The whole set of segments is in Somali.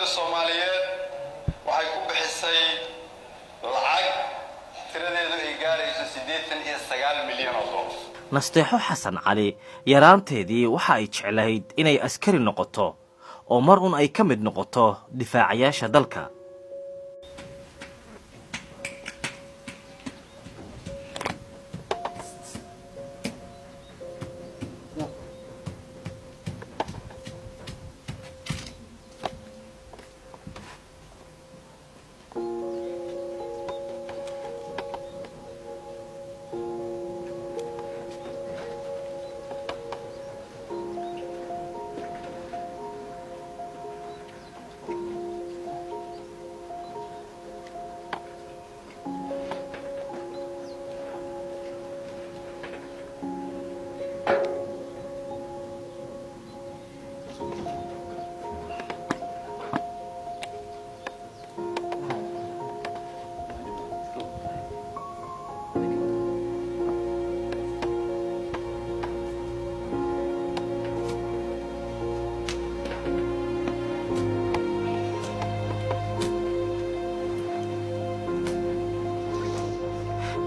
Dowladda Soomaaliyeed waxay ku bixisay lacag tiradeedu ay gaarayso 89 milyan oo dollar. Nasteexo Xasan Cali yaraanteedii waxa ay jeclayd inay askari noqoto oo mar un ay ka mid noqoto difaacayaasha dalka.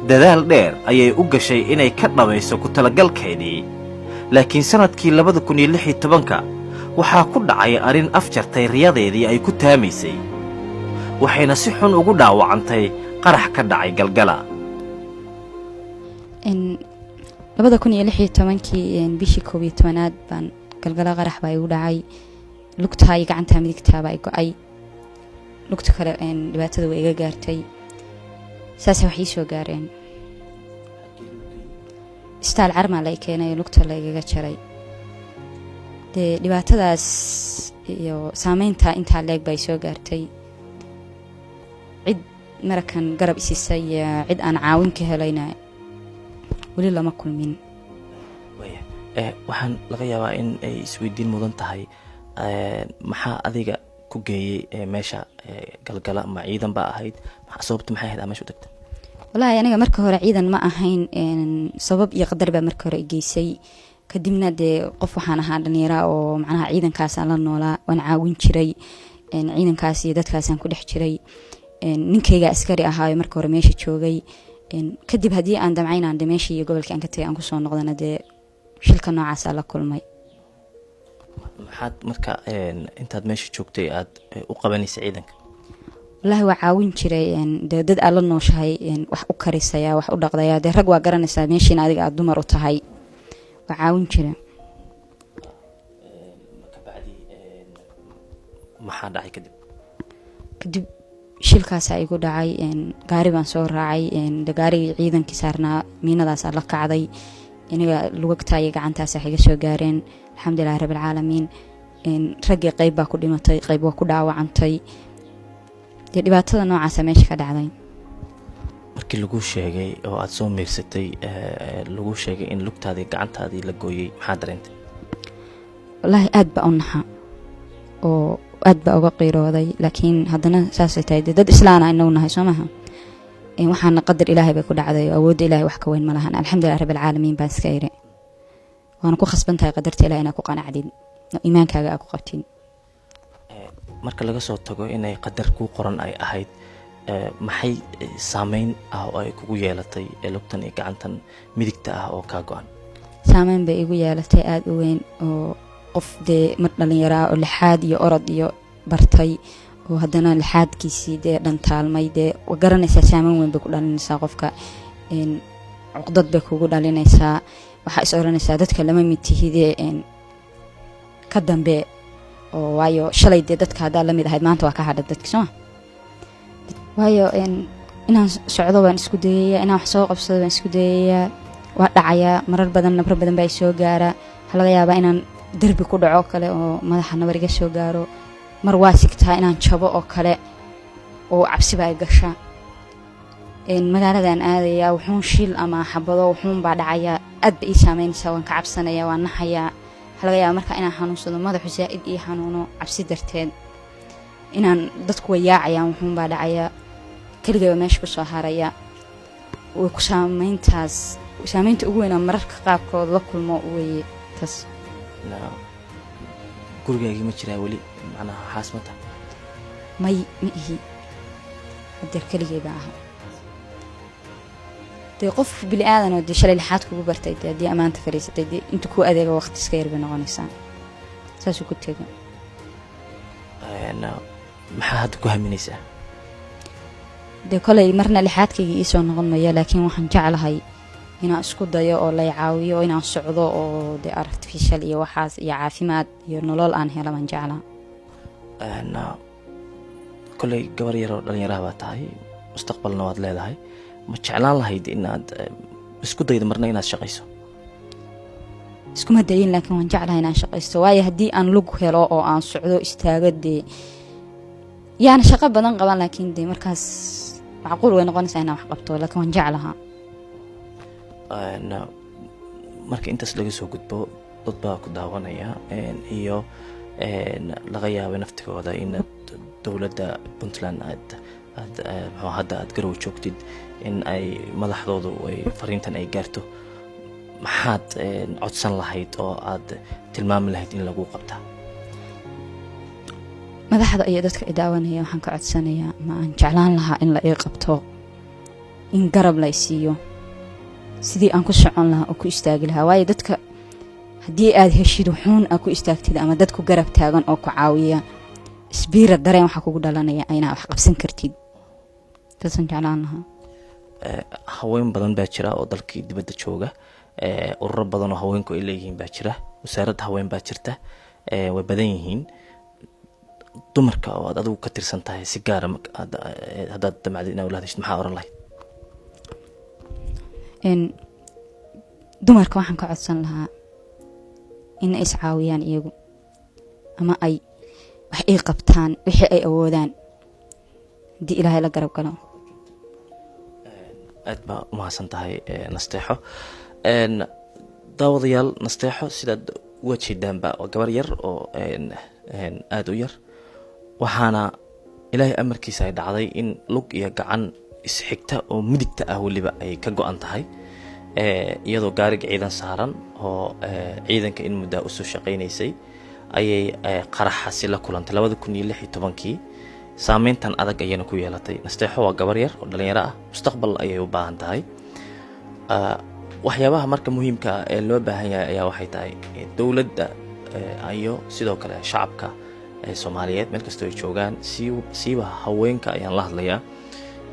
Dadaal dheer ayay u gashay inay ka dhabayso ku talagalkeedii, laakiin sannadkii 2016-ka waxaa ku dhacay arrin afjartay riyadeedii ay ku taamaysay, waxayna si xun ugu dhaawacantay qarax ka dhacay Galgala. 2016-kii bishii 11aad baan Galgala qarax baa igu dhacay. Lugtaa iyo gacantaa midigtaabaa i go-ay, lugta kale dhibaatada way iga gaartay. Saasa wax ii soo gaareen. Isbitaal Carmaa la i keenay, lugta la igaga jaray. Dee dhibaatadaas iyo saameynta intaa leeg baa i soo gaartay. Cid marakan garab isisay iyo cid aan caawin ka helayna weli lama kulmin. Waxaan laga yaabaa in ay isweydiin mudan tahay, maxaa adiga ku geeyey meesha Galgala? Ma ciidan baa ahayd? Sababta maxay ahayd aa meesha u tagtay? Wallaahi aniga marka hore ciidan ma ahayn. Sabab iyo qadar baa marka hore geysay. Kadibna dee qof waxaan ahaa dhallinyaraa oo macnaha ciidankaasaan la noolaa, waan caawin jiray ciidankaas iyo dadkaasaan ku dhex jiray. Ninkayga askari ahaayo marka hore meesha joogay. Kadib haddii aan damcaynaan de meeshii iyo gobolkii aan ka tagay aan kusoo noqdana, dee shilka noocaasaa la kulmay. Maxaad marka intaad meesha joogtay aad u qabanaysa ciidanka? Wallaahi waa caawin jiray. Dee dad aad la nooshahay wax u karisaya, wax u dhaqdaya, dee rag waa garanaysaa, meeshiina adiga aad dumar u tahay, waa caawin jira. Kabacdi maxaa dhacay kadib? Kadib shilkaasaa igu dhacay. Gaari baan soo raacay. De gaarigii ciidankii saarnaa miinadaasaa la kacday. Iniga lugagtaa iyo gacantaasa wax iga soo gaareen. Alxamdulilahi rabbilcaalamiin. Raggii qayb baa ku dhimatay, qayb waa ku dhaawacantay. Dee dhibaatada noocaasa meesha ka dhacday. Markii lagu sheegay oo aada soo miirsatay, lagu sheegay in lugtaadii gacantaadii la gooyey, maxaa dareentay? Wallaahi aad baa u naxa oo aad baa uga qiirooday, laakiin haddana saasay tahay. Dee dad islaana inagu nahay, soo maha? Waxaana qadar Ilaahay bay ku dhacday oo awoodda Ilahay wax ka weyn ma lahan. Alxamdulilah rabbilcaalamiin baan iska iri. Waana ku khasban tahay qadarta Ilahay inaad ku qanacdid oo iimaankaaga aad ku qabtid. Marka laga soo tago inay qadar kuu qoran ay ahayd, maxay saameyn ah oo ay kugu yeelatay lugtan iyo gacantan midigta ah oo kaa go-an? Saameyn bay igu yeelatay aada u weyn, oo qof dee mar dhallinyaraa oo lixaad iyo orod iyo bartay oo haddana lixaadkiisii dee dhantaalmay, dee wa garanaysaa, saameyn weyn bay ku dhalinaysaa qofka. Cuqdad bay kugu dhalinaysaa. Waxaa is oranaysaa dadka lama mid tihidee, ka dambe oo waayo shalay dee dadka haddaa lamid ahayd, maanta waa ka hadha dadki, sooma? Waayo inaan socdo baan isku dayayaa, inaan wax soo qabsado baan isku dayayaa, waa dhacayaa marar badan, nabro badan baa isoo gaara. Waxaa laga yaabaa inaan derbi ku dhaco kale oo madaxa nabar iga soo gaaro. Mar waa sigtaa inaan jabo oo kale oo cabsiba ay gasha. Magaaladaan aadayaa, wuxuun shil ama xabado wuxuun baa dhacayaa, aad ba ii saameynaysaa, waan ka cabsanaya, waan naxayaa. Waxaa laga yaabaa marka inaan xanuunsado, madaxu zaa'id ii xanuuno cabsi darteed, inaan dadku way yaacayaan, wuxuun baa dhacayaa, keligayba meesha kusoo haraya. Way ku saameyntaas, saameynta ugu weynaa mararka qaabkood la kulmo weeye taas. Gurigaagii ma jiraa weli? Macnaha xaas ma tahay? May, ma ihi, hadeer keligay baa ahaa. Dee qof bili aadan oo dee shalay lixaad kugu bartay, dee haddii amaanta fadhiisatay, dee inta kuu adeega waqti iska yar bay noqonaysaa, saasuu ku tegay. Maxaa hadda ku haminaysaa? Dee kolay marna lixaadkayga iisoo noqon maya, laakiin waxaan jeclahay inaan isku dayo oo lay caawiyo oo inaan socdo oo dee artificial iyo waxaas iyo caafimaad iyo nolol aan helo baan jeclaa. Koley gabar yaroo dhalinyaraha baa tahay, mustaqbalna waad leedahay. Ma jeclaan lahayd inaad isku daydo marna inaad shaqayso? Iskuma dayin, laakiin waan jeclahay inaan shaqaysto, waayo haddii aan lug helo oo aan socdo, istaago, dee yaana shaqo badan qaban, laakiin dee markaas macquul way noqonaysaa inaan wax qabto, laakiin waan jeclahaa. Marka intaas laga soo gudbo, dad baa ku daawanaya iyo laga yaabay naftigooda inaad dowladda Puntland aad muxuu hadda aad Garowe joogtid, in ay madaxdoodu ay fariintan ay gaarto. Maxaad codsan lahayd oo aad tilmaami lahayd in lagu qabtaa? Madaxda iyo dadka i daawanaya waxaan ka codsanayaa ama aan jeclaan lahaa in la ii qabto, in garab la isiiyo sidii aan ku socon lahaa oo ku istaagi lahaa, waayo dadka haddii aad heshid wuxuun aad ku istaagtid ama dad ku garab taagan oo ku caawiya, isbiira dareen waxaa kugu dhalanaya inaa wax qabsan kartid. Taasaan jeclaan lahaa. Haween badan baa jira oo dalkii dibadda jooga, ururo badan oo haweenku ay leeyihiin baa jira, wasaaradda haween baa jirta, way badan yihiin dumarka oo aad adigu ka tirsan tahay. Si gaara haddaad damacdid inaad ula hadashid, maxaa oran lahayd? Dumarka waxaan ka codsan lahaa in ay iscaawiyaan iyagu ama ay wax ii qabtaan wixii ay awoodaan, haddii Ilaahay la garab galo. Aad baa umahadsan tahay, Nasteexo. Daawadayaal, Nasteexo sidaad uga jeedaanba waa gabar yar oo aada u yar, waxaana Ilaahay amarkiisa ay dhacday in lug iyo gacan isxigta oo midigta ah weliba ay ka go-an tahay, iyadoo gaariga ciidan saaran oo ciidanka in muddaa usoo shaqaynaysay ayay qaraxaasi la kulantay 2016-kii. Saameyntan adag ayayna ku yeelatay. Nasteexo waa gabar yar oo dhalinyaro ah, mustaqbal ayay u baahan tahay. Waxyaabaha marka muhiimka ah ee loo baahan yahay ayaa waxay tahay dowladda iyo sidoo kale shacabka Soomaaliyeed meel kastoo ay joogaan, siiba haweenka ayaan la hadlayaa,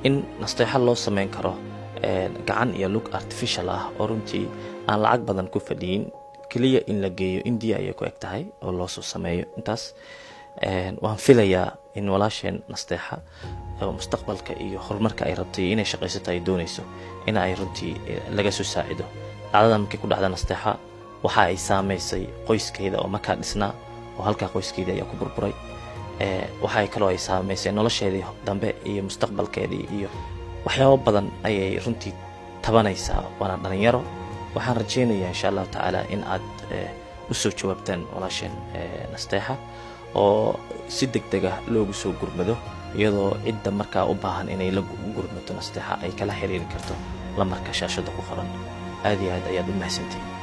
in nasteexo loo sameyn karo gacan iyo lug artificial ah oo runtii aan lacag badan ku fadhiyin, keliya in la geeyo India ayay ku eg tahay oo loo soo sameeyo intaas. Waan filayaa in walaasheen Nasteexa oo mustaqbalka iyo horumarka ay rabtay inay shaqaysato ay doonayso in ay runtii laga soo saacido. Dhacdadan markay ku dhacda Nasteexa, waxa ay saameysay qoyskeeda oo markaa dhisnaa, oo halkaa qoyskeedii ayaa ku burburay. Waxa ay kaloo ay saameysay nolosheedii dambe iyo mustaqbalkeedii iyo waxyaabo badan ayay runtii tabanaysaa, waana dhalinyaro. Waxaan rajaynayaa, insha Allahu tacaala, in aad usoo jawaabtaan walaasheen Nasteexa oo si deg deg ah loogu soo gurmado, iyadoo cidda markaa u baahan inay la gurmato Nasteexa ay kala xiriiri karto lambarka shaashada ku qoran. Aad iyo aad ayaad u mahadsantihiin.